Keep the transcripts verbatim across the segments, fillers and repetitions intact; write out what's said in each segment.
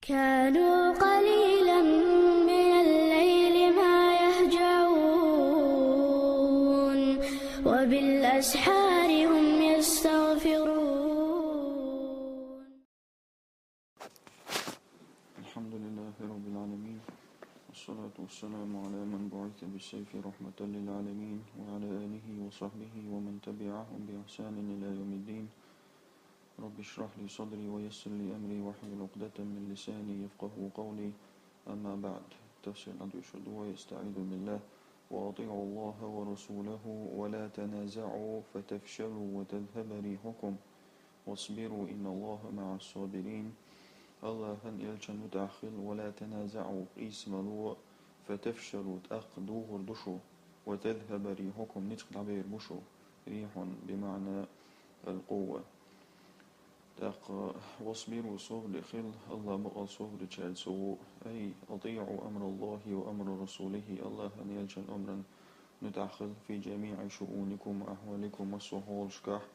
كانوا قليلا من الليل ما يهجعون، وبالأسحار هم يستغفرون. الحمد لله رب العالمين، والصلاة والسلام على من بعث بالسيف رحمة للعالمين، وعلى آله وصحبه ومن تبعهم بإحسان إلى يوم الدين. رب اشرح لي صدري ويسر لي أمري واحلل عقدة من لساني يفقه قولي. أما بعد. تفسير أدوية شدوى. يستعيذ بالله. وأطيعوا الله ورسوله ولا تنازعوا فتفشلوا وتذهب ريحكم واصبروا إن الله مع الصابرين. Аллахӏан элчан мутӏахӏ хила, ولا تنازعوا, къийса ма ло, فتفشلوا, тӏаккха дохур ду шу, وتذهب ريحكم, ницкъ дӏабер бу шу, ريح بمعنى القوة. ТӀаккха واصبروا, собаре хила, Аллахӏ бакъал собаречаьрца ва. أي أطيعوا أمر الله وأمر رسوله, Аллахӏан элчан омран мутӏахӏ хила, في جميع شؤونكم وأحوالكم, массо хьолашкахь,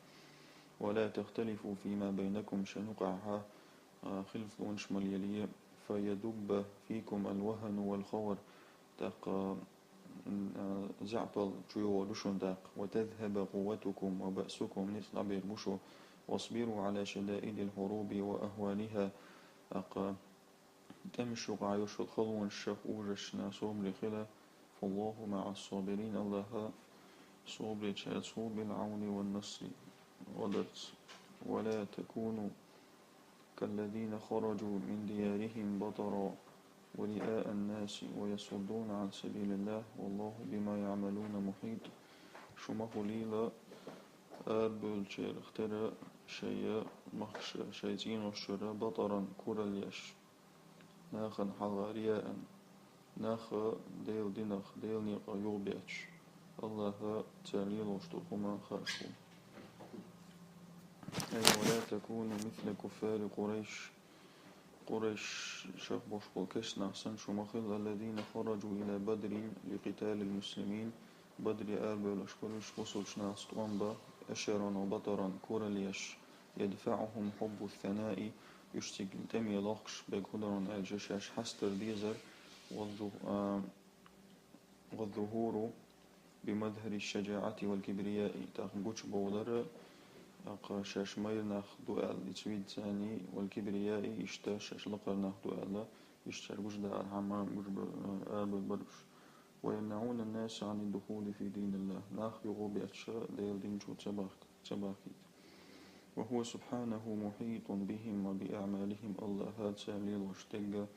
ولا تختلفوا فيما بينكم, шун юкъахь а, хилаф луш ма лелийта, فيدب فيكم الوهن والخور, тӀаккха, м, а, заьӀапал чуйогӀур ду шун тӀаккха, وتذهب قوتكم وبأسكم, ницкъ дӀабер бу шун, واصبروا على شدائد الحروب وأهوالها, тӀаккха тӀемаш юкъахь йолчу халонашна, ужашна собаре хила, فالله مع الصابرين, Аллахӏ собаречаьрца ву, بالعون والنصر, гӀодарца. ولا تكونوا كالذين خرجوا من ديارهم بطرا ورئاء الناس ويصدون عن سبيل الله والله بما يعملون محيط. Шу ма хуьлийла арабевллачарах тера шайн махкаш, шайн цӀенош чуьра بطرا, куралла еш. Нахана хьалха رئاء, нах Делан динах, Делан некъах юхабетташ, Аллахӏ цара лелош долу хӀума хууш ву. أي ولا تكونوا مثل كفار قريش, Къурайшех болуш болу керста нах санна шу ма хила, الذين خرجوا إلى بدر لقتال المسلمين, Бадре арабевлларш бара уьш, бусалбачу нахаца тӀом бан, أشرا وبطرا, куралла еш, يدفعهم حب الثناء, уьш цига тӀаме лохкуш берг хӀун дара аьлча, шаьш хьастар дезар, والظ-, а, والظهور بمظهر الشجاعة والكبرياء, тӀаккха гучубовлар, тӀаккха шаьш майра нах ду аьлла, и цу вид царний, والكبرياء, иштта шаьш лакхара нах ду аьлла, иштта цара гучудахархьама гучубе-, а, арабевлла бара уьш. ويمنعون الناس عن الدخول في دين الله, нах юхабетташ Делан дин чу ца бахка-, ца бахкийта. وهو سبحانه محيط بهم وبأعمالهم, Аллахӏ цара лелош дерг,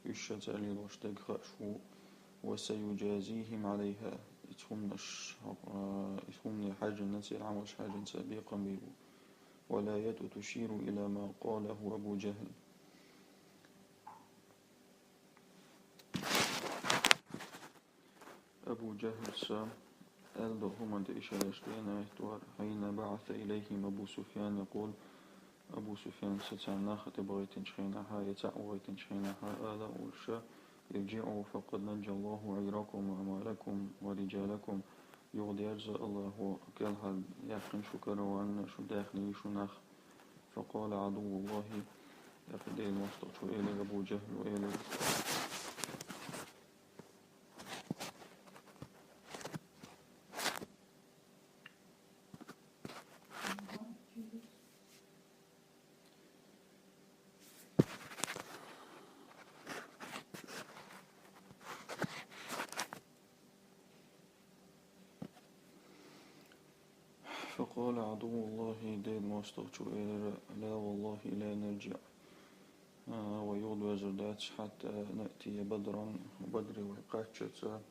уьш цара лелош дерг хууш ву. وسيجازيهم عليها, и цу хӀуманаш, а, и цу хӀумане хьаьжжина, церан Ӏамалш хьаьжжина царна бекхам бийр бу. والآية تشير إلى ما قاله أبو جهل. Абу ЖахӀлас аьлла долу хӀуманна тӀе ишара еш ду и аят, حين بعث إليهم أبو سفيان يقول, Абу Суфьян царна нах тӀебахийтинчу хенахь, я цхьаъ вахийтинчу хенахь, ала олуш: ارجعوا فقد نجى الله عيركم وأموالكم ورجالكم. Юхадерза, Аллахӏа кӀелхьара яьккхина шу караван, шу даьхни, шу нах. فقال عدو الله, тӀаккха Делан мостагӀчо элира, Абу ЖахӀло элира: فقال عدو الله, Делан мостагӀчо элира: لا والله لا نرجع. А, вай юхадоьрзур дац, حتى نأتي بدرا, Бадре вай кхаччалца.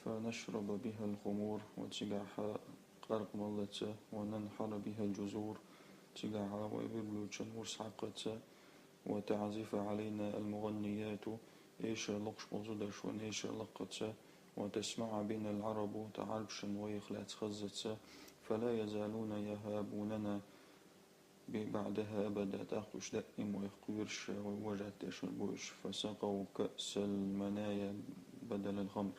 فنشرب بها الخمور, вай цигахь къаркъа маллалца, وننحر بها الجزور, цигахь вай буьрбулчун урс хьакхалца, وتعزف علينا المغنيات, эшар локхуш болу зударша вайна эшар лакхалца, وتسمع بنا العرب, тхан Ӏарбашна вайх лаьцна хаззалца, فلا يزالون يهابوننا بعدها أبدا, тӀаккха уьш даима вайх кхоьруш, вай уважать деш хир бу уьш. فسقوا كأس المنايا بدل الخمر.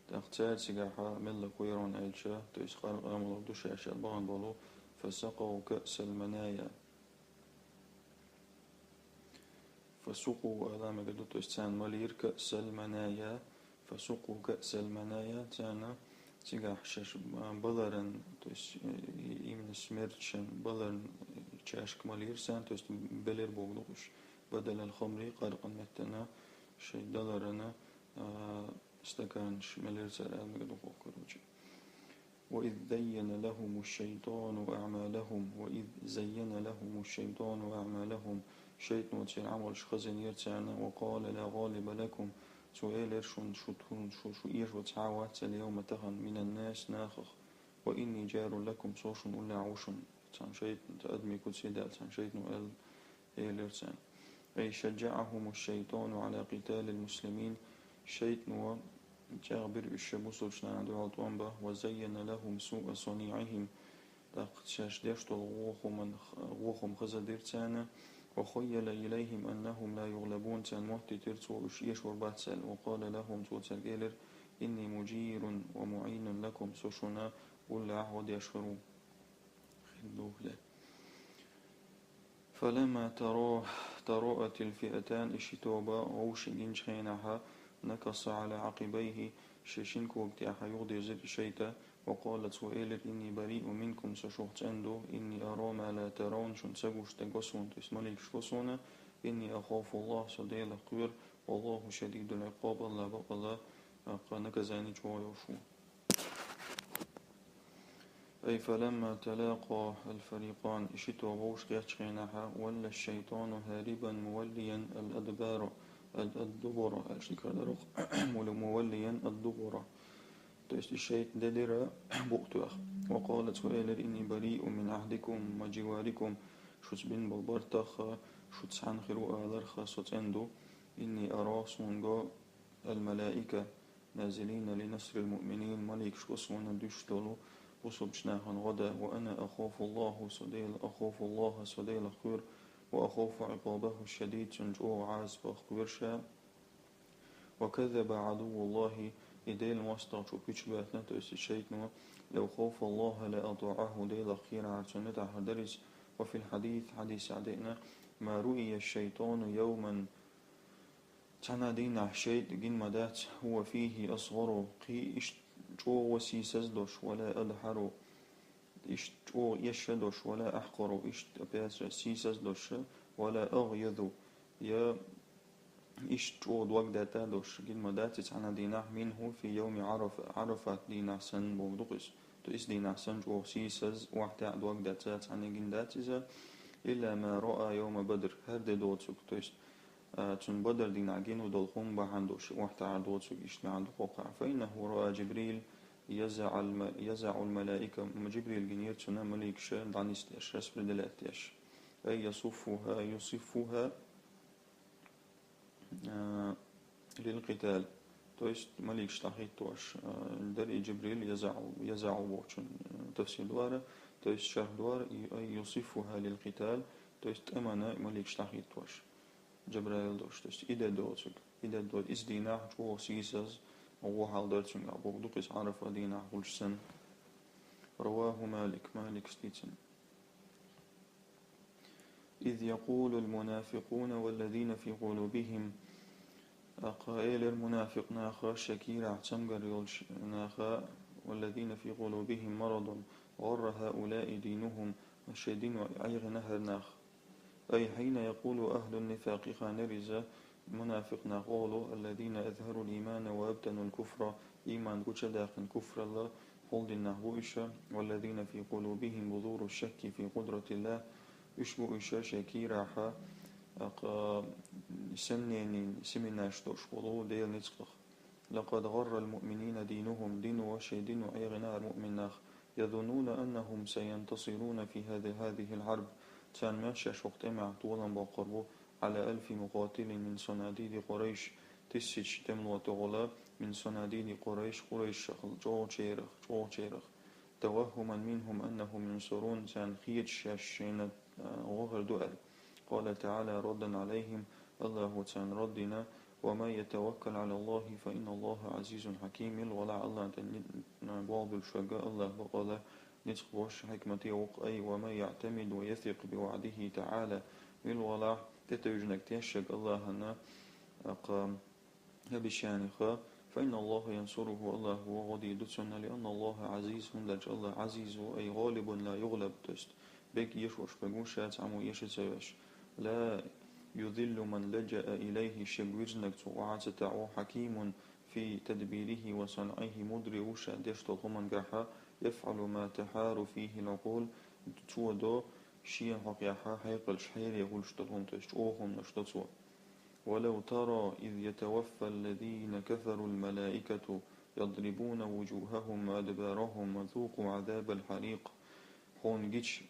ТӀаккха цара цигахь мелла кхоьру аьлча, то есть къаркъа амалар ду шаьш аьлла бахана болу, فسقوا كأس المنايا. فسقوا, аламагадо, то есть царна малийра كأس المنايا, فسقوا كأس المنايا, царна цигахь шаьш, а, баларан, то есть, э, и-, именно смерчан баларан, э, чашка малийра царна, то есть белира бохург ду-кх уьш, بدل الخمر, къаркъан меттана шоай даларана, а, стаканаш малийра цара аьлла мегар ду-кх, короче. وإذ زين لهم الشيطان أعمالهم, وإذ زين لهم الشيطان أعمالهم, шайтано церан Ӏамалш хазийнера царна, وقال لا غالب لكم, цо элира шуна, шу, шу, шу эшо цхьа а вац اليوم, тахан, من الناس, нахах, وإني جار لكم, со шун уллохь ву шун. Цхьана шайтано, адамий куц даьлла, цхьана шайтано аьлла, элира царна. أي شجعهم الشيطان على قتال المسلمين, шайтано чӀагӀбира уьш бусалба нахана дуьхьал тӀом бан, وزين لهم سوء صنيعهم, тӀаккха шаьш деш долу вохаман, вохам хазадира царна, وخيل إليهم أنهم لا يغلبون, царна моттийтира цо уьш эшор бац аьлла, وقال لهم, цо цаьрга элира, إني مجير ومعين لكم, со шуна уллохь а, гӀо деш хир ву. Хир ду, хӀа. فلما ترا-, تراءت الفئتان, и ши тоба вовшах гиначу хенахь, نكص على عقبيه, шен шина кога тӀехь юхадирзира и шайтӀа, وقال, цо элира, إني بريء منكم, со шух цӀена ду, إني أرى ما لا ترون, шуна ца гуш дерг го суна, то есть маликаш го суна, إني أخاف الله, со Делах кхоьру, والله شديد العقاب, АллахӀ бакъ а, наказание чӀогӀа йолуш ву. أي فلما تلاقى الفريقان, и ши тоба вовшах гӀеттачу хенахь, ولى الشيطان هاربا موليا الأدبار, الدبر, аьлча дика хир дара-кх, موليا الدبر. То есть и шайтӀа де дира букъ тоьхна. وقال, цо элира, إني بريء من عهدكم وجواركم, шуца бина болу бартах, шуца цхьаьна хир ву аларх со цӀена ду, إني أرى, суна го, الملائكة نازلين لنصر المؤمنين, маликаш го суна дуьсуш долу бусалбачу нахана гӀо дан, وأنا أخاف الله, со Дела, أخاف الله, со Делах кхоьру, وأخاف عقابه الشديد, цуьнан чӀогӀа Ӏазапах кхоьру ша. وكذب عدو الله, и Делан мостагӀчо пуьчабоьхна, то есть и шайтӀано, لو خاف الله لأطاعه, Делах кхерахьара цунна муьтӀахь хир дара иза. وفي الحديث, хьадисехь деана, ما رؤي الشيطان يوما, цхьана а дийнахь шайтӀа гина ма дац, هو فيه أصغر, кхин иштта чӀогӀа сийсаз а долуш, ولا أدحر, иштта чӀогӀа эшша а долуш, ولا أحقر, иштта, опять же, сийсаз а долуш, ولا أغيظ, я иштта чӀогӀа дог датӀа а долуш гина ма дац иза цхьана а дийнахь, منه في يوم عرفة, Ӏарафат дийнахь санна бохург ду-кх иза. То есть дийнахь санна чӀогӀа сийсаз, охьатаьӀа дог датӀа цхьанна а гина дац иза, إلا ما رأى يوم بدر, хӀара де доцург, то есть а, цунна Бадар дийнахь гина долу хӀума бахьана долуш, охьатаьӀар доцург иштта маьӀна ду кхокхахь. فإنه رأى جبريل يزع الم-, يزع الملائكة, Жибрил гинера цунна маликаш дӀанисдеш, распределять деш. أي يصفها, يصفها, а, للقتال. То есть маликаш дӀахӀиттош, а, дара и Жибрил, يزع, يزع бохучун, а, тафсир ду хӀара, то есть шархь ду хӀара, и, أي يصفها للقتال, то есть тӀемана маликаш дӀахӀиттош. Жабраил долуш, то есть и де доцург, и де до-, иза дийнахь чӀогӀа сийсаз, гӀо хьалдара цуьнгахь бохург ду-кх иза Ӏарафа дийнахь хуьлуш санна. رواه مالك, Маликас дийцина. إذ يقول المنافقون والذين في قلوبهم, тӀаккха элира мунафикъ наха шайн кийрахь цамгар йолчу наха, والذين في قلوبهم مرض غر هؤلاء دينهم, шайн дино ӀегӀина хӀара нах. أي حين يقول أهل النفاق, и хан яра иза, мунафикъ нах олу, الذين أظهروا الإيمان وأبطنوا الكفر, ийман гучудаьккхина куфралла хьулдина нах бу уьш, والذين في قلوبهم بذور الشك في قدرة الله, уьш бу уьш шайн кийрахь, акъ-, сомненийн семенаш долуш волу Делан ницкъах. لقد غر المؤمنين دينهم, дино, шайн дино ӀегӀина хӀара муъмин нах. يظنون أنهم سينتصرون في هذه، هذه الحرب. Царна моьтту шаьш хӀокху тӀемехь толам боккхур бу, على ألف مقاتل من صناديد قريش, тиссачу тӀемало тӀехула, من صناديد قريش, къурайшах чӀогӀачерах, чӀогӀачерах. توهما منهم أنهم ينصرون, царна хеташ шаьш шайна, а, гӀо хир ду аьлла. قال تعالى ردا عليهم, АллахӀа царна рад дина: ومن يتوكل على الله فإن الله عزيز حكيم. Мила валахь АллахӀна тӀе ни-, болх буьллуш верг, АллахӀ бакъалла ницкъ беш, хьикмате воккха, أي ومن يعتمد ويثق بوعده تعالى, Мила валахь, тӀетевжинарг тешарг Аллахьана, акха, обещаниех: فإن الله ينصره, Аллахь гӀо дийр ду цунна, لأن الله عزيز, хӀунда аьлча Аллахь Ӏазиз ву, أي غالب لا يغلب, то есть бегаш ешаш ву ша, цхьаммо эша ца веш. لا يضل من لجأ إليه, шега вирзинарг цу гӀо Ӏа ца таӀо, حكيم في تدبيره وصنعه, мудри ву ша деш долу хӀумангахьа, يفعل ما تحار فيه العقول, цо до шена хьокъехьа хьекъалш хьере хуьлуш долу хӀума, то есть чӀогӀа хӀуманаш до цо. ولو ترى إذ يتوفى الذين كفروا الملائكة يضربون وجوههم وأدبارهم وذوقوا عذاب الحريق. Хьуна гича,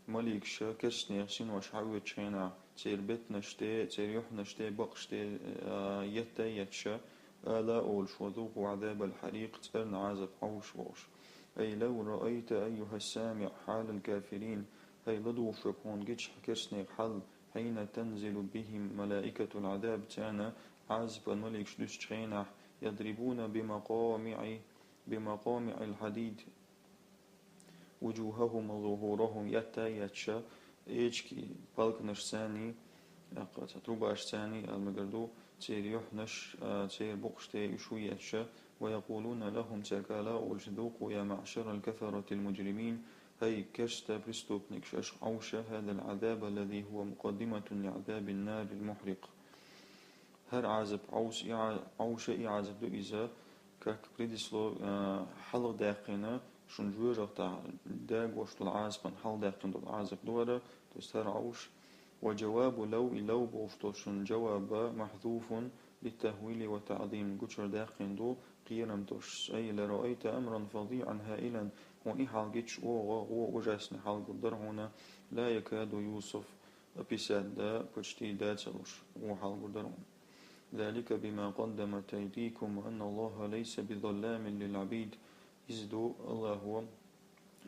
маликаша керстанех синош хьаоьцучу хенахь, церан беттанаш тӀе, церан юьхьанаш тӀе, бакъаш тӀе, а, етта а етташ, ала а олуш: وذوقوا عذاب الحريق, цӀерна Ӏазап хьовша, бохуш. أي لو رأيت أيها السامع حال الكافرين, хӀай ладугӀуш верг, хьуна гича керстанех хьал, حين تنزل بهم ملائكة العذاب, царна Ӏазапан маликаш дуьсучу хенахь, يضربون بمقامع، بمقامع الحديد وجوههم وظهورهم, етта а етташ, эчиган палканашцаний, акха, цхьа трубашцаний, ала мегар ду, церан юьхьанаш, а, церан букъаш тӀе уьш а етташ, ويقولون لهم, цаьрга ала а олуш: ذوقوا يا معشر الكفرة المجرمين, хӀай керста преступникаш, аша хьовша, هذا العذاب الذي هو مقدمة لعذاب النار المحرق. ХӀара Ӏазап хьовса, и Ӏа-, хьовша, и Ӏазап ду иза, как предислов-, а, хьалха даьккхина, шуна жоьжахатехь дагош долу Ӏазапан хьалха даьккхина долу Ӏазап ду хӀара, то есть хӀара хьовша. وجواب لو, и لو бохуш долу шуна жаваб, محذوف للتهويل والتعظيم, гучудаьккхина ду кхерамтошца. أي لرأيت أمرا فظيعا هائلا, хьуна и хьал гича, оха гӀо ужасный хьал гур дара хьуна, لا يكاد يوصف, описать дан почти дан ца луш, гӀо хьал гур дара хьуна. ذلك بما قدمت أيديكم وأن الله ليس بظلام للعبيد. Иза ду Аллахьо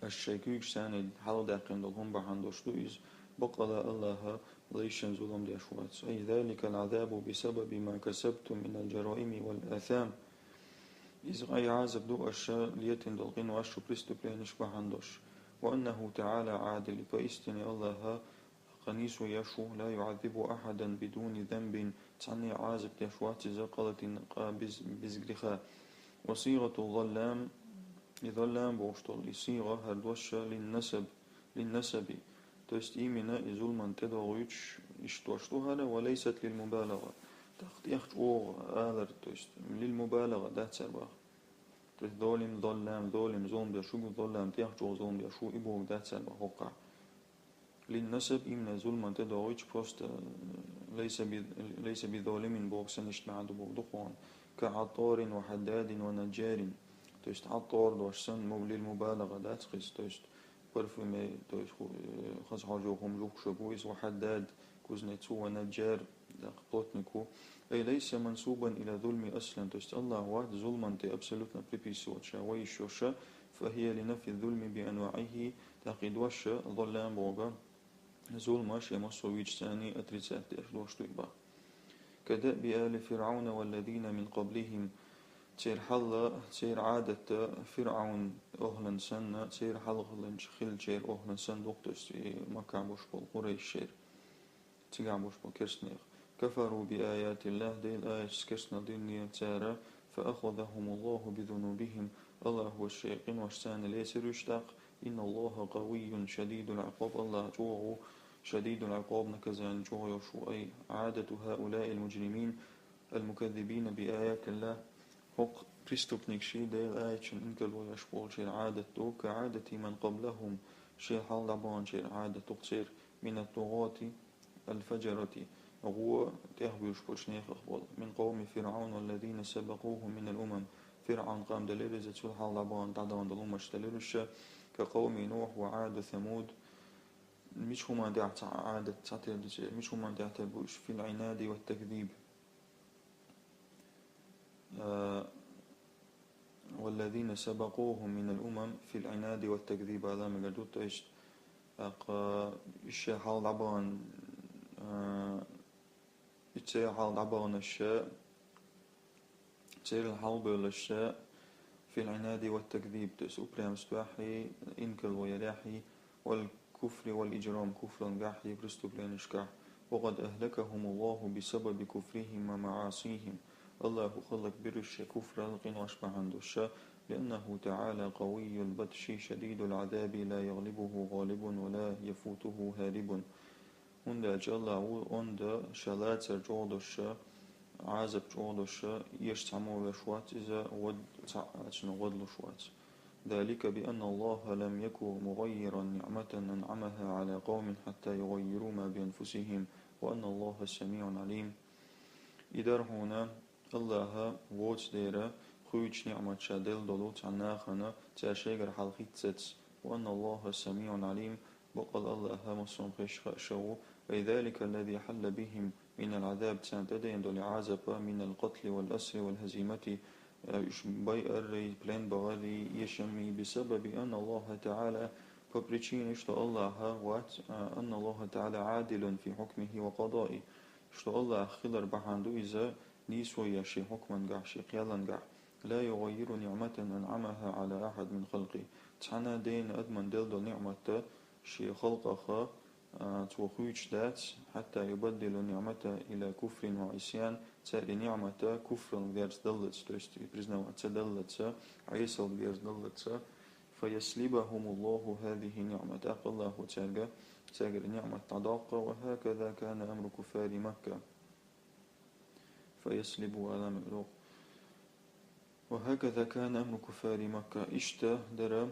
аша шайн куьйгашца хьалха даьккхина долу хӀума бахьана долуш ду иза. Баккъала Аллахь лайшна зулам деш вац. أي ذلك العذاب بسبب ما كسبتم من الجرائم والآثام. Иза къай Ӏазап ду аша летийна долу къинош, шу преступленеш бахьана долуш. وأنه تعالى عادل, поистине Аллахь къинойш ву, لا يعذب أحدا بدون ذنب, цхьанне а Ӏазап деш вац иза къа латийна, къа без, без греха. وصيغة الظلام, и ظلام бохуш долу и сигӀа, хӀара дош, للنسب, للنسب, то есть именно и зуламан тӀедогӀуьйтуш, иштта дош ду хӀара, وليست للمبالغة, тӀаккха тӀех чӀогӀа алар, то есть للمبالغة дац хӀара боху. То есть ظالم, ظلام, ظالم зулам деш ву, ظلام тӀех чӀогӀа зулам деш ву, и бохург дац хӀара боху хӀокхахь. للنسب, именно зуламан тӀедогӀуьйтуш, просто, э, ليس ب-, ليس بظالم боху санна иштта маьӀна ду боху ду хьуна. كعطار وحداد ونجار. То есть عطار дош санна, му-, للمبالغة дац хӀара, то есть парфюме, то есть ху-, э, хаза хьожа хӀума жуьгтуш верг ву иза, وحداد, кузнецу, ونجار, даккха плотнику. أي ليس منسوبا إلى الظلم أصلا, то есть Аллахь вац зуламан тӀе абсолютно приписывать ша, вай йиш йоша, فهي لنفي الظلم بأنواعه, тӀаккха и дош, ظلام боху, зулам шен массо а вуьйцу царний отрицать деш дош ду и боху. كدأب آل فرعون والذين من قبلهم, церан хьал, церан Ӏадат ФирӀавн охӀлан санна, церан хьалхаланчу хиллачеран охӀлан санна ду-кх, то есть и Маккахь болуш болу къурайшера. Цигахь болуш болу керстанех. كفروا بآيات الله, Делан аяташца керстанал динера цара, فأخذهم الله بذنوبهم, Аллахьо шен къиношца лецира уьш тӀаккха, إن الله قوي شديد العقاب, Аллахь чӀогӀа ву, شديد العقاب, наказание чӀогӀа йолуш ву. أي عادة هؤلاء المجرمين المكذبين بآيات الله, хӀокху преступникийн, Делан аяташна инкарло еш болчеран Ӏадат ду, كعادة من قبلهم, шен хьалха дӀабаханчеран Ӏадат ду-кх церан, من الطغاة الفجرة, гӀо тӀехбуьйлуш болчу нехах болу, من قوم فرعون والذين سبقوهم من الأمم, ФирӀавн къам делира иза, цул хьалха дӀабахана, дӀадахана долу умматаш делира уьш, كقوم نوح وعاد وثمود, мича хӀуманна тӀехь цхьа Ӏадат цхьатерра ду церан, мича хӀуманна тӀехь тера бу уьш, في العناد والتكذيب. А, والذين سبقوهم من الأمم في العناد والتكذيب, ала мегар ду, то есть, тӀаккха, уьш шен хьалха дӀабахана, а, уьш церан хьалха дӀабаханаш, церан хьалха бевллаш, في العناد والتكذيب, то есть упрямствохьий, инкарло ярехьий, والكفر الكفر والإجرام, куфралгахьи преступленешкахь. وقد أهلكهم الله بسبب كفرهم ومعاصيهم. Аллахӏо хӀалакбир уж шоай куфрал, къинош бахьан долаш, لأنه تعالى قوي البطش شديد العذاب لا يغلبه غالب ولا يفوته هارب. ХӀунда аьлча Аллахӏ ва онда, ша лацар чӀоагӀдош, Ӏазап чӀоагӀдош, эш цхьаммо веш вац из, вад цхьаъ цунах гӀодлуш вац. ذلك بأن الله لم يك مغيرا نعمة أنعمها على قوم حتى يغيروا ما بأنفسهم وأن الله سميع عليم. И дар хьона, Аллахӏ воацаш дар, хуьйцу ниӀмат ша делла долу цхьана нахана, цара шайгара хьалхӀиттац. وأن الله سميع عليم, бакъал Аллахӏ массо а хезаш хаа ша ву. أي ذلك الذي حل بهم من العذاب, царна тӀедеана долу Ӏазап, من القتل والأسر والهزيمة, уьш байаррий, плен бахаррий, эшаммий, بسبب أن الله تعالى, по причине, что Аллахӏ вац, أن الله تعالى عادل في حكمه وقضائه, что Аллахӏ хилар бахьан ду иза нийсо еш шен хьукмангахь, шен кхелангахь. لا يغير نعمة أنعمها على أحد من خلقه. Цхьана дена адамна делла долу ниӀмат шен халкъах, а, цо хуьйцуш дац, حتى يبدلوا النعمة إلى كفر وعصيان, цара и ниӀмат куфралла герз даллалц, то есть признавать ца даллалц, Ӏесалла герз даллалц, فيسلبهم الله هذه النعمة, тӀаккха Аллахӏо цаьрга, цаьргара ниӀмат дӀадоккху, وهكذا كان أمر كفار مكة. فيسلبوا, Аллахӏ ма доху. وهكذا كان أمر كفار مكة. Иштта дара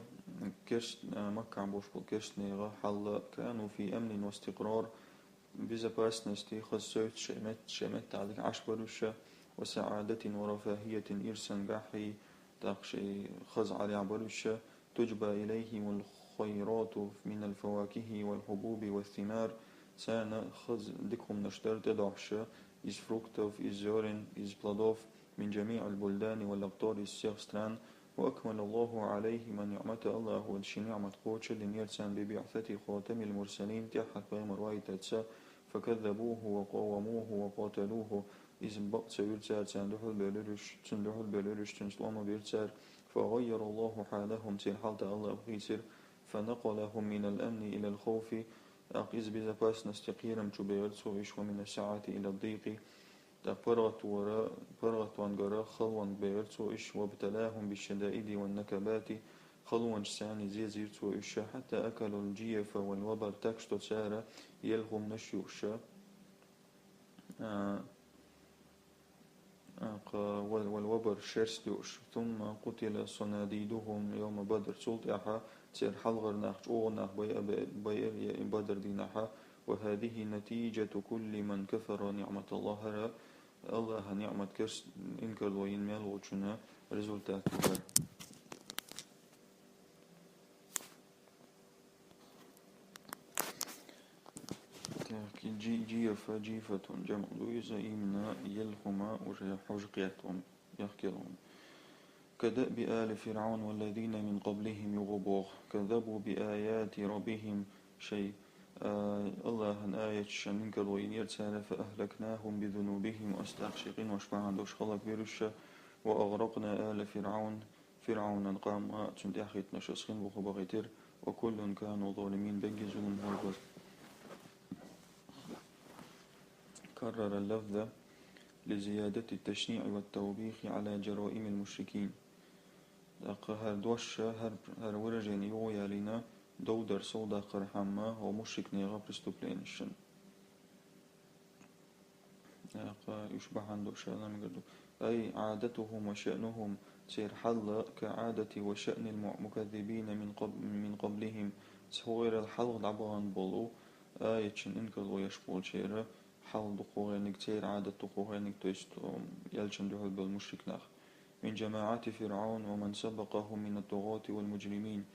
керст-, а, Маккахь болуш болу керстанехан хьал, كانوا في أمن واستقرار, безопасности, хаза совцуш шайн мет-, шайн меттехь дика Ӏаш бара уьш, وسعادة ورفاهية, ирсангахьий, тӀаккха шайн хаза Ӏарехь бара уьш, تجبى إليهم الخيرات من الفواكه والحبوب والثمار, царна хаза дика хӀуманаш дара тӀедохьуш, из фруктов, из зерен, из плодов, من جميع البلدان والأقطار, из всех стран, وأكمل الله عليهم النعمة, Аллахӏо шен ниӀмат кхочуш динера царна, ببعثة خاتم المرسلين, тӀаьххьара пайхамар вайтарца, فكذبوه وقاوموه وقاتلوه, иза бакъ ца вира цара, царна дуьхьал бевлира уьш, цунна дуьхьал бевлира уьш, цуьнца тӀом а бира цара, فغير الله حالهم, церан хьал Аллахӏо хийцира, فنقلهم من الأمن إلى الخوف, тӀаккха иза безопасности, кхерам чу бевлира цо уьш, ومن السعة إلى الضيق, тӀаккха паргӀатвора-, паргӀатвангара халонга бевлира цо уьш, وابتلاهم بالشدائد والنكبات, халонаш санна зезийра цо уьш, حتى أكلوا الجيف والوبر, так что цара елла хӀуманаш юуш, а, а, кха, вал-, والوبر, шерст юуш. ثم قتل صناديدهم يوم بدر. Цул тӀаьхьа церан хьалхара нах, чӀогӀа нах байа-, бай-, байира и Бадр дийнахьа. وهذه نتيجة كل من كفر نعمة الله. ХӀара Аллахӏан ниӀмат керс-, инкарло йина мел волчун результат ю хӀара. Так, и джи-, джифа, джифатун, джамъ ду иза, именно елла хӀума уже хьожа кхетта хӀума, яхкелла хӀума. كدأب آل فرعون والذين من قبلهم, юха боху, كذبوا بآيات ربهم, шайн, а, Аллахӏан аяташна инкарло йинера цара, فأهلكناهم بذنوبهم, ас тӀаккха шайн къинош бахьана долуш хӀаллакбира уьш, وأغرقنا آل فرعون, ФирӀавнан къам а, цуьнан тӀаьхьахӀиттинарш ас хин бу хӀу бахийтира, وكل كانوا ظالمين, берриге зуламхой бара. كرر اللفظ لزيادة التشنيع والتوبيخ على جرائم المشركين. ТӀаккха хӀара дош, хӀара, хӀара выражение юха ялийна, дов дар совдаккхархьама хӀо мушрикнехан преступленешна. ТӀаккха уьш бахьана ду ша ламгар ду. أي عادتهم وشأنهم, церан хьал, كعادة وشأن المكذبين من قب-, من قبلهم. Цхьа гӀерал хьалха дӀабахана болу, аяташна инкарло еш болчеран хьал ду кху гӀерниг, церан Ӏадат ду кху гӀерниг, то есть, м, элчанна дуьхьал болу мушрик нах. من جماعة فرعون ومن سبقهم من الطغاة والمجرمين.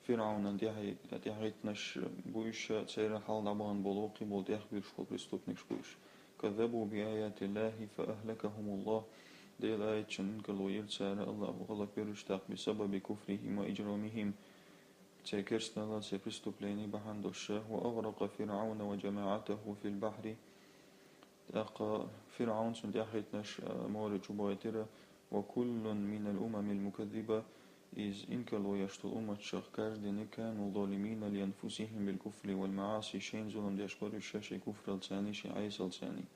ФирӀавнан тӀаьхьа-, тӀаьхьахӀиттинарш бу уьш, церан хьалха дӀабахана болу, кхин болу тӀехбуьйлуш болу преступникаш бу уьш. كذبوا بآيات الله فأهلكهم الله. Делан аяташна инкарло йира цара, АллахӀа хӀаллакбира уьш тӀаккха, بسبب كفرهم وإجرامهم. Церан керстанал, церан преступлени бахьана долуш. وأغرق فرعون وجماعته في البحر. ТӀаккха ФирӀавн, цуьнан тӀаьхьахӀиттинарш, а, море чу бахийтира. وكل من الأمم المكذبة. из инкарло еш долу умматашах каждый كانوا ظالمين لأنفسهم بالكفر والمعاصي, шайна зулам деш бара уьш шайн куфралцарний, шайн Ӏесалцарний.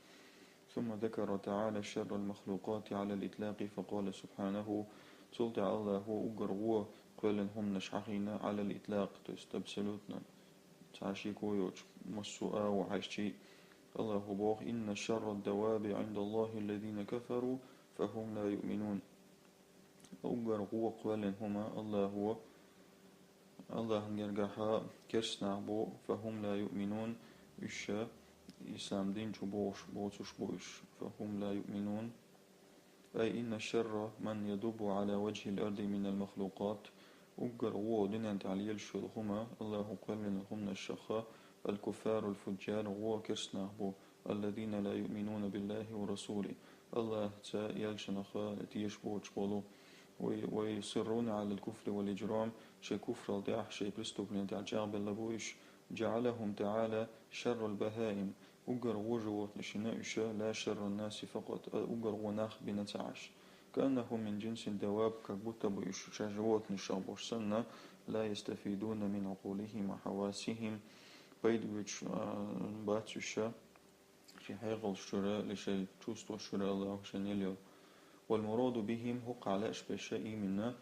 ثم ذكر تعالى شر المخلوقات على الإطلاق فقال سبحانه, цул тӀаьхьа Аллахо уггар вон кхоьллина хӀуманаш хьахийна على الإطلاق, то есть абсолютно, цхьа шеко йоцуш, массо а агӀо хьаьжча а. Аллахо боху: إن شر الدواب عند الله الذين كفروا فهم لا يؤمنون. Уггар вон кхоьллина хӀума Аллахо, Аллахьан гергахьа керста нах бу, فهم لا يؤمنون, уьш ислам дин чу богӀуш боцуш бу уьш, فهم لا يؤمنون. أي إن شر من يدب على وجه الأرض من المخلوقات, уггар вон дуьнен тӀехь лелаш йолу хӀума Аллахо кхоьллина хӀуманашха الكفار الفجار, вон керста нах бу, الذين لا يؤمنون بالله ورسوله, Аллахьца, элчанах тешаш боцуш болу, وي-, ويصرون على الكفر والإجرام, шайн куфрал тӀехь, шайн преступлени тӀехь чӀагӀбелла бу уьш, جعلهم تعالى شر البهائم, уггар вон животнашна уьш, لا شر الناس فقط, а уггар вон нах бина ца Ӏаш. كأنهم من جنس الدواب, как будто бы уьш шаьш животнашах болуш санна, لا يستفيدون من عقولهم وحواسهم, пайда оьцуш, а, бац уьш шайн хьекъалш чуьра или шайн чувстваш чуьра Аллахо шайна елла йолу. والمراد بهم, хӀокхахь лаьаш берш именно,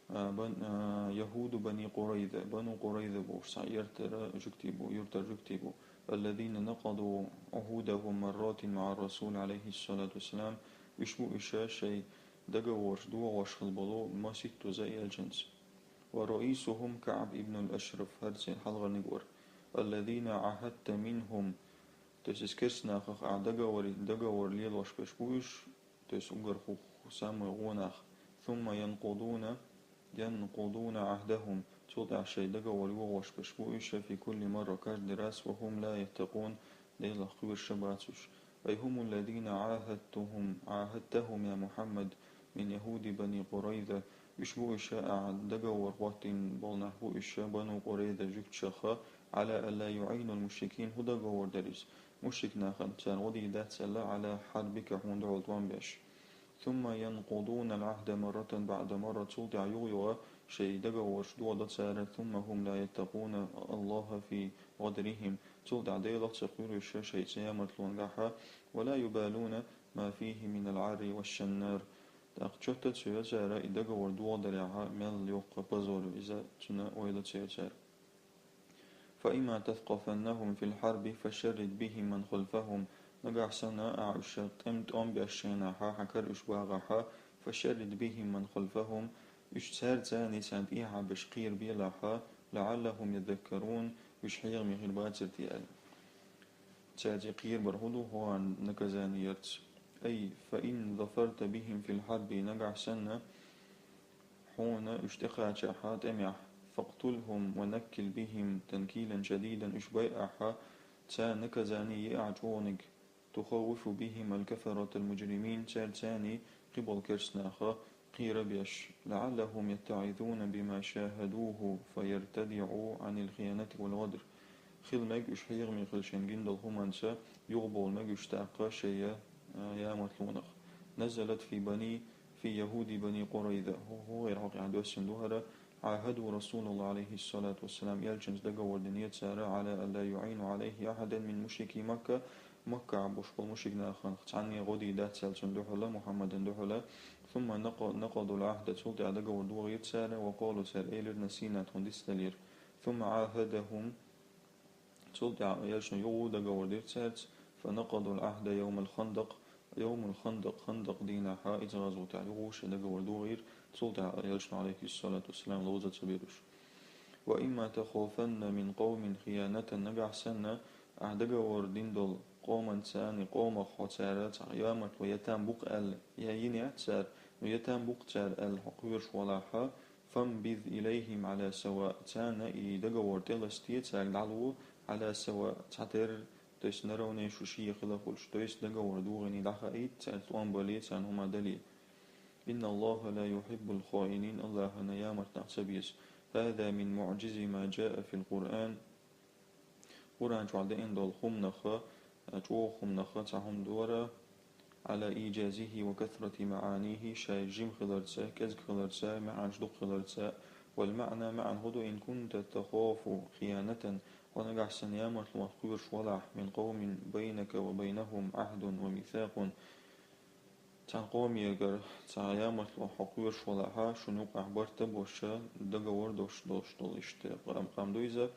а, бан-, а, يهود بني قريظة, Бану Къурайза бохуш цхьа юьртара жуьгтий бу, юьртара жуьгтий бу, الذين نقضوا عهودهم مرات مع الرسول عليه الصلاة والسلام, уьш бу уьш шайн договорш дохош хилла болу масийттаза элчанца. ورئيسهم كعب بن الأشرف, хӀара церан хьалхарниг вара, الذين عاهدت منهم, то есть иза керста нахах ахь договор, договор лелош берш бу уьш, то есть уггар хӀу-, самый вон нах, ثم ينقضون, ينقضون عهدهم, цул тӀаьхьа шайн договор йохош берш бу уьш في كل مرة, каждый раз, وهم لا يتقون, Делах кхоьруш бац уьш. أي هم الذين عاهدتهم, عاهدتهم يا محمد من يهود بني قريظة, уьш бу уьш ахь договор хӀоттийна болу нах бу уьш Бану Къурайза жуьгташах, على ألا يعينوا المشركين, хӀун договор дара иза? Мушрик нахана царна гӀо дийр дац аьлла, على حربك, хьуна дуьхьал тӀом беш. ثم ينقضون العهد مرة بعد مرة, цул тӀаьхьа юха-юха шайн договорш дохадо цара, ثم هم لا يتقون الله في غدرهم, цул тӀаьхьа Делах ца кхоьру уьш шайн цӀе ямартлонехь, ولا يبالون ما فيه من العار والشنار. ТӀаккха чот а ца йо цара и договор дохадарехь мел йоккха позор ю иза, цунна ойла ца йо цара. فإما تثقفنهم في الحرب فشرد بهم من خلفهم. Нагахь санна ахь уьш тӀем-, тӀом беш шайнахь хьан кара уьш багӀахь, فشرد بهم من خلفهم, уьш цаьрца царна тӀехьа беш кхерабелахь, لعلهم يذكرون, уьш хьехаме хир бацара те аьлла. Цаьрца кхерабар хӀун ду хӀокхарна наказание ярца? أي فإن ظفرت بهم في الحرب, нагахь санна хьуна уьш тӀекхачахь тӀемехь, فاقتلهم ونكل بهم تنكيلا شديدا, уьш байахь, царна наказание еахь чӀогӀаниг, تخوف بهم الكفرة المجرمين, цаьрца царна кхиболу керста нах кхерабеш, لعلهم يتعظون بما شاهدوه فيرتدعوا عن الخيانة والغدر. Хила мега уьш хьехаме хила шайна гина долу хӀуманца, юхабовла мега уьш тӀаккха шайн, а, ямартлонах. نزلت في بني, في يهود بني قريظة. ХӀу-, хӀу гӀайра хьокъехь доьссина ду хӀара, عاهدوا رسول الله عليه الصلاة والسلام, элчанца договор дина цара, على ألا يعينوا عليه أحدا من مشركي مكة, Маккахь болуш болу мушрик нахах цхьанне гӀо дийр дац аьлла цунна дуьхьала, Мухьаммадана дуьхьала. ثم نق-, نقضوا العهد, цул тӀаьхьа договор дохийра цара, وقالوا, цара элира, نسينا, тхуна дицделира. ثم عاهدهم, цул тӀаьхьа элчано юха договор дира цаьрца, فنقضوا العهد يوم الخندق, يوم الخندق, Хандакъ дийнахь, иза гӀазот тӀехь юха шайн договор дохийра, цул тӀаьхьа элчано, عليه الصلاة والسلام, ловза ца бира уьш. وإما تخافن من قوم خيانة, нагахь санна ахь договор дина долу къоманца, царна къомах хьо цара цхьа ямартло я там бу-кх аьлла, я йина яц цара, но я там бу-кх цара аьлла хьо кхоьруш валахь, فانبذ إليهم على سواء, царна и договор тӀеласте, цаьрга дӀало, على سواء, цхьатерра, то есть наравне шу шен хила хуьлуш, то есть договор дохийна дӀахаийта, цаьрца тӀом бале, царна хӀума дале. إن الله لا يحب الخائنين, Аллахьана ямарт нах ца беза. هذا من معجز ما جاء في القرآن. Къуръан чохь деана долу хӀуманах, чӀогӀа хӀуманах цхьа хӀума дара, على إيجازه وكثرة معانيه, шоай жима хиларца, кӀезига хиларца, маӀанаш дукха хиларца. والمعنى, маӀан фуд: إن كنت تخاف خيانة, хьо нагахь санна ямартло хьо кхоьруш валахь, من قوم بينك وبينهم عهد وميثاق, цхьан къомегара, цхьа ямартло хьо кхоьруш валахь, шуна юкъахь барт а бош, договор дош долуш долу иштта къам, къам ду иза.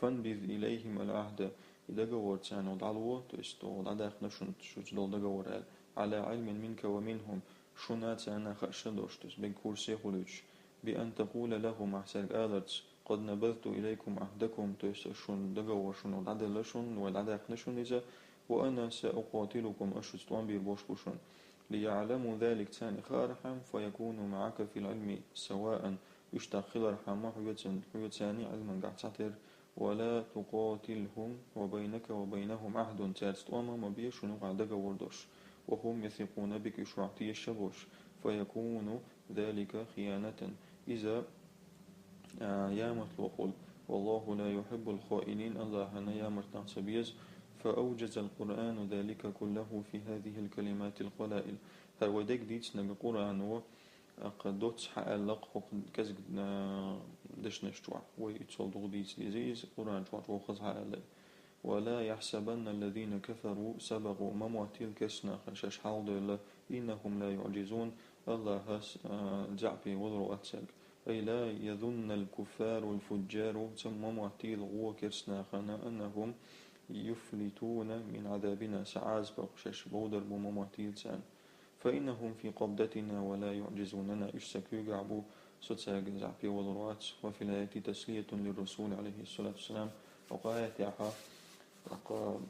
فانبذ إليهم العهد, и договор царна дӀало, то есть дӀадаьккхина шуна шуьца долу договор аьлла, على علم منك ومنهم, шуна царна хууш долуш, то есть берриг курсе хуьлуьйтуш, بأن تقول لهم, ахь цаьрга аларца: قد نبذت إليكم عهدكم, то есть ас шуна договор шуна дӀаделла шуна, вай дӀадаьккхина шуна иза, وأنا سأقاتلكم, ас шуьца тӀом бийр бош бу шуна. ليعلموا ذلك, царна и хаархьама, فيكونوا معك في العلم سواء, уьш тӀаккха хилархьама, хьоьца, хьоьца царна Ӏилманехь цхьатерра. ولا تقاتلهم وبينك وبينهم عهد, цаьрца тӀом а ма бе шуна юкъахь договор дош. وهم يثقون بك, уьш хьох тешаш а болуш. فيكون ذلك خيانة, иза, а, ямартло хуьлу. والله لا يحب الخائنين, АллахӀана ямарт нах ца беза. فأوجز القرآن ذلك كله في هذه الكلمات القلائل. ХӀара вай дерг дийцинарг Къуръано, аккха доцца хьааьлла хӀокху кӀезиг, а, дешнаш чохь. Вай иццул дукха дийца деза иза, Къуръан чохь чӀогӀа хаза хьааьлла. ولا يحسبن الذين كفروا سبقوا, ма моттийла керстанахана шаьш хьалхадевлла, إنهم لا يعجزون, АллахӀа, а, заьӀапе валур вац цаьрга. أي لا يظن الكفار الفجار, ца ма моттийла гӀо керстанахана, أنهم يفلتون من عذابنا, сан Ӏазапах шаьш бовдар бу ма моттийла царна. فإنهم في قبضتنا ولا يعجزوننا, уьш сан куьйгахь бу, со цаьрга заьӀапе валур вац. وفي الآية تسلية للرسول عليه الصلاة والسلام, хӀокху аятехь, хӀокху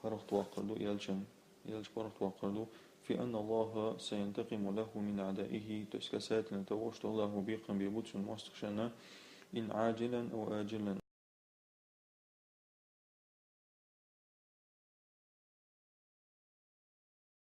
паргӀатваккхар ду элчан, элча паргӀатваккхар ду, في أن الله سينتقم له من أعدائه, то есть касательно того, что АллахӀа бекхам бийр бу цуьнан мостагӀашна, إن عاجلا أو آجلا.